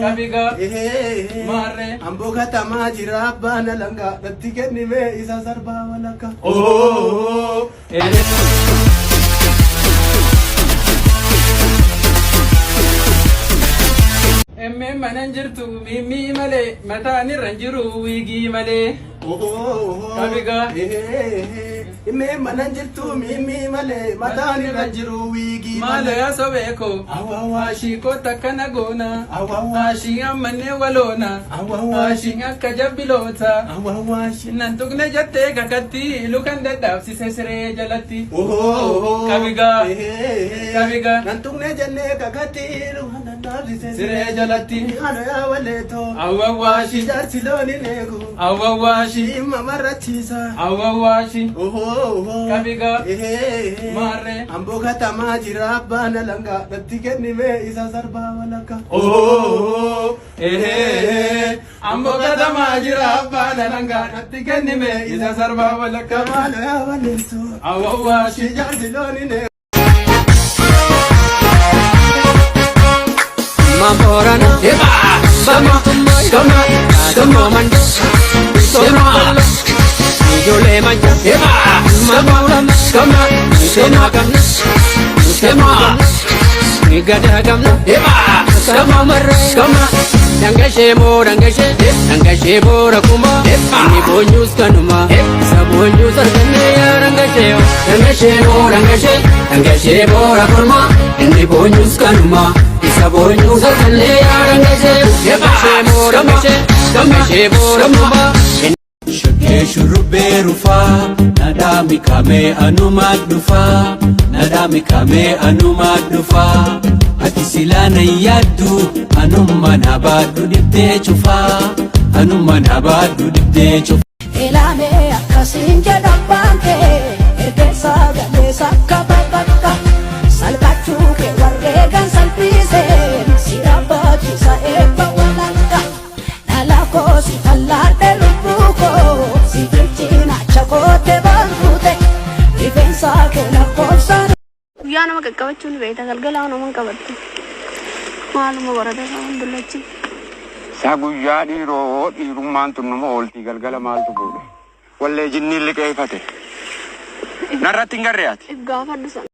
Kabiga. Maarree. Amboo katamaa jira abbaan alangaa natti kennime isa sarbaa walakka. Emmeen mana hin jirtu miimmii malee mataan irra hin jiru wiigii malee. Kabiga. Imee mana hin jirtu miimmii malee mataan irra hin jiru wiigii Maalo malee. yaa sobeeko. Awwaawaashi. Ashii koota akkana goona. Awwaawaashi. Ashii ammannee waloona. Awwaawaashi. Ashiin akka jabbiloota. Awwaawaashi. Nan tuqne jettee kakatti lukan dadhaabsise siree jalatti. Kabiga. Kabiga. Nan tuqne jennee kakatti lukan dadhaabsise Siree jalatti. Haadha yaa waleetoo. Awwawaashi. Jaarsi loon hin eegu. Awwawaashi. Dhimma marrachiisa. Awwawaashi. Kabiga. Maarree. Amboo katamaa jira abbaan alangaa natti kennime isa sarbaa walakka. Amboo katamaa jira abbaan alangaa natti kennime isa sarbaa walakka. Maalo yaa waleetoo. Awwawaashi. Jaarsi loon hin eegu. Mamborana, Mama, Gama, Gama Manda, Soma, Ijoollee manja, Mama, Gama, Sema gamna, Sema, Gada gamna, Gama marra, Gama, Dangashee moo dangashee, dangashee boora kuma, inni boonyuus kanuma, isa boonyuus argannee yaa dangashee, dangashee moo dangashee, dangashee boora korma, inni boonyuus kanuma, isa boonyuus argannee yaa dangashee, dangashee moo dangashee, dangashee boora kuma. Shakkee shurrubbee rufaa, dhadhaa mikamee anuma dhufaa, dhadhaa mikamee anuma dhufaa. Ati silaa nan yaaddu, anuma na baadhu dhibdee cufaa, anuma na baadhu dhibdee cufaa. Ilaamee akkasiin jedhan kee ergeessa galeessa akka bakka salphachuu kee warreegan salphise si rabbaachisa eebba walakka dhala koo si fallaadhe lubbuu koo si bilchina koote baantuute rifeensa kee lakkoofsaan. Guyyaa nama qaqqabachuu ni beekta, galgala nama hin qabattu. Maaluma barata isaa dullachi. Isaa guyyaa dhiiroo dhiirummaan tun numa ooltii galgala maaltu fuudhe? Wallee jinniin liqeeffate. Narratti hin garree ati. If gaafadhu sana.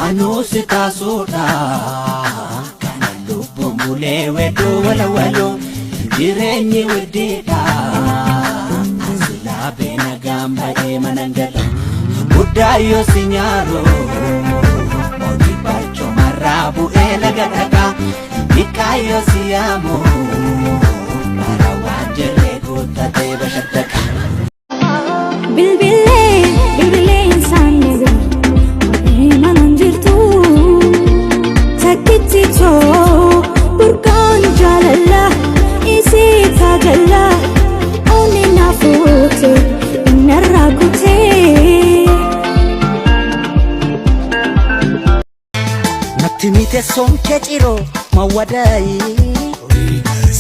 Anuu si kaasuudha kana lubbuun bulee wedduu walawaloo jireenyi widdiidha. Asilaa beena gaamba'ee mana gala guddaa yoo si nyaaru hojii barcumarraa bu'ee laga dhagaa xiqqaa yoo si yaamu bara waan jirree guuttatee bashaddaka. Bilbilee bilbilee insaan eegalu mana jirtu takkitti too burqaan jaalala isii taajala onni na fuute narraa kutee. Natti mite sonkee ciroo mawwadaayi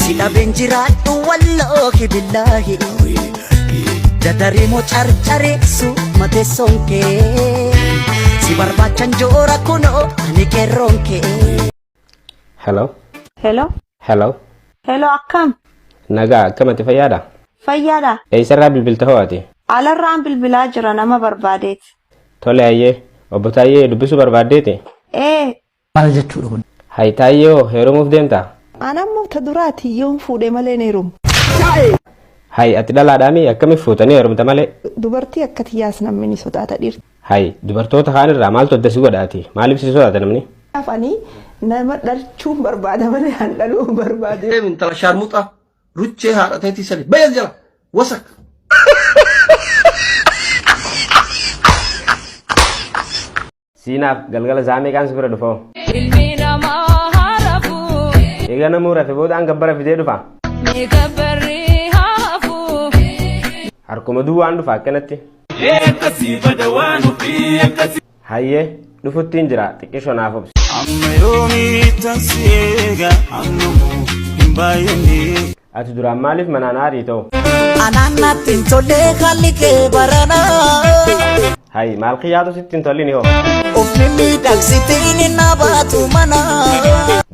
si dhabeen jiraadhu wallaahi billaahi dadareemoo carcareessu mate sonkee si barbaachan joora kunoo ani qeerroon kee. Hello. Hello. Hello. Hello, akkam? Nagaa, akkamatti fayyaadha? Fayyaadha. Eessarraa bilbilta hoo ati? Alarraan bilbilaa jira nama barbaadeeti. Tole hayyee. Obbo Taayyee dubbisuu barbaaddeeti? Ee. Maal jechuudha kun? Hay Taayyee hoo heerumuuf deemtaa? An ammoo ta duraati yoon fuudhe malee hin heerumu. Hay ati dhalaadhaami akkamiif fuutanii heerumta malee? Dubartii akka tiyyaas namni ni sodaata dhiirti. Hay dubartoota kaan irraa maaltu adda si godha ati? Maaliif si sodaata namni? Kanaaf ani nama dhalchuun barbaada malee an dhaluu hin barbaadu. Intala shaarmuxa ruchee haadha teetii sani bayas jala wasak. Siinaaf galgala sa'a meeqaan si bira dhufa hoo? Ilmi namaa harafu. Egaa namuu rafe booda an gabbara fidee dhufa. Ni gabbarri hafu. Harkuma duwwaan dhufa akkanatti. Akkasii bada waan ofii akkasii. Hayyee dhufuttiin jira xiqqisho naaf obsi. Amma yoomiittan si eega ammamoo hin baay'anne. Ati duraan maaliif manaan aarii ta'u? Anaan natti hin tolle haalli kee baranaa. Hay maal kiyyaatu sitti hin tolini hoo? Of Mimmiidhagsitiin na baatu mana.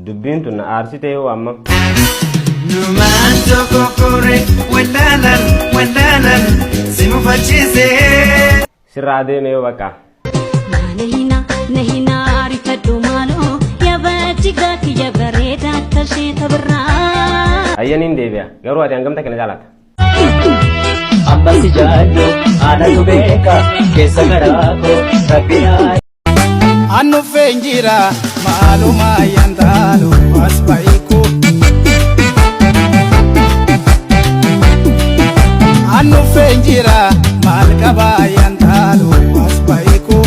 Dubbiin tun na aarsitee hoo amma. Numaan tokko kore wallaalan wallaalan si mufachiise. Sirraa adeeme yoo bakka. Nahina nahina ariifadhu maaloo yabachigaa kiyya bareedaa akka ishee tabirraa. Ayyaniin deebi'a. Garuu ati hangamta kana jaalatta? Amma si jaallu anatu beeka keessa garaa koo rabbinaa. Annuffeen jira maaluma yantaalu as bahiku. Annuffeen jira maal qaba yantaalu as bahiku.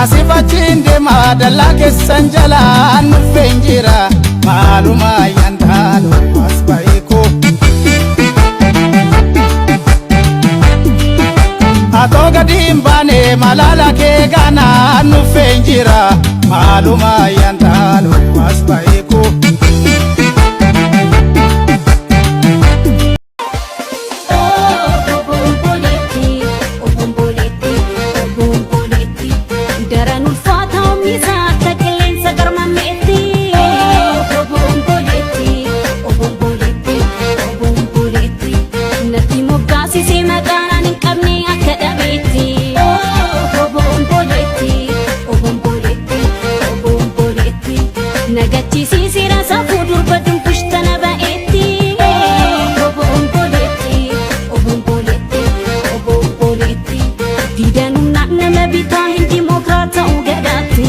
Asifachiin deemaa dallaa keessan jala annuffeen jira maaluma yantaalu as bahiku. Atoo gadi hin baane malaala kee gaana nuffeen jira maaluma yantaalu as bahiku. Daran ulfaata oomisha akka qilleensa garmammeetti. Obomboleetti, natti moggaasisee maqaan ani hin qabne akka dhabeetti. Obomboleetti, obomboleetti, obomboleetti, nagachiisiseera safuu durba dumbushtana ba'eetti. Obomboleetti, obomboleetti, obomboleetti, diidanumna nama bitaa hin dimookiraata'u gadaatti.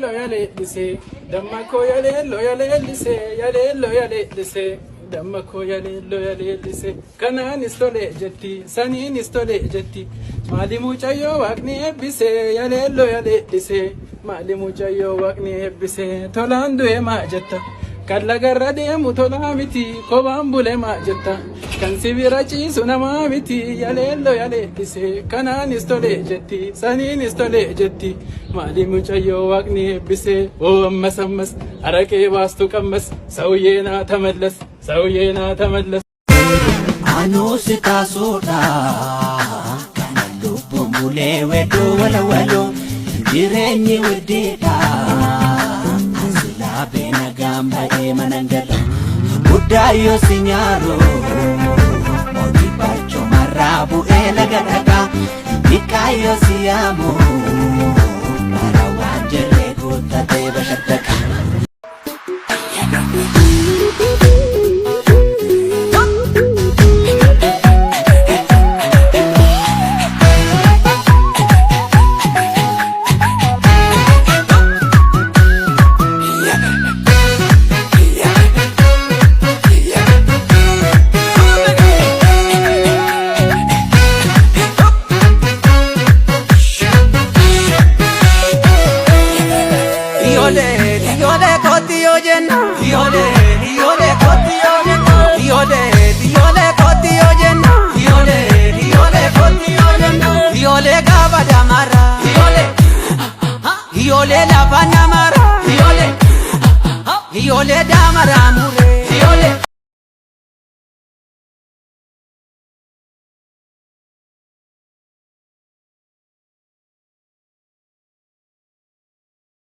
Yaleellisee damma koo yaleelloo yaleellisee yaleelloo yaleellisee damma koo yaleelloo yaleellisee kanaanis tole jetti saniinis tole jetti maali mucayyoo waaqni eebbisee yaleelloo yaleellisee maali mucayyoo waaqni eebbisee tolaan du'e maa jetta kan lagarra deemu tolaa miti kophaan bule maa jetta kan sibira ciisu namaa miti yaleelloo yaleellisee kanaanis tole jetti saniinis tole jetti maali mucayyoo waaqni eebbisee oo ammas ammas araqee baastu qammas saawuyyee naa tamallas saawuyyee naa tamallas. Anuu si taasuudha kana lubbuun bulee wedduu walawaloo jireenyi widdiidha. Silaa beena gaamba'ee mana gala guddaa yoo si nyaaru mootii barcumarraa bu'ee laga dhagaa xiqqaa yoo si yaamu bara waan jirree guuttatee bashaddaka.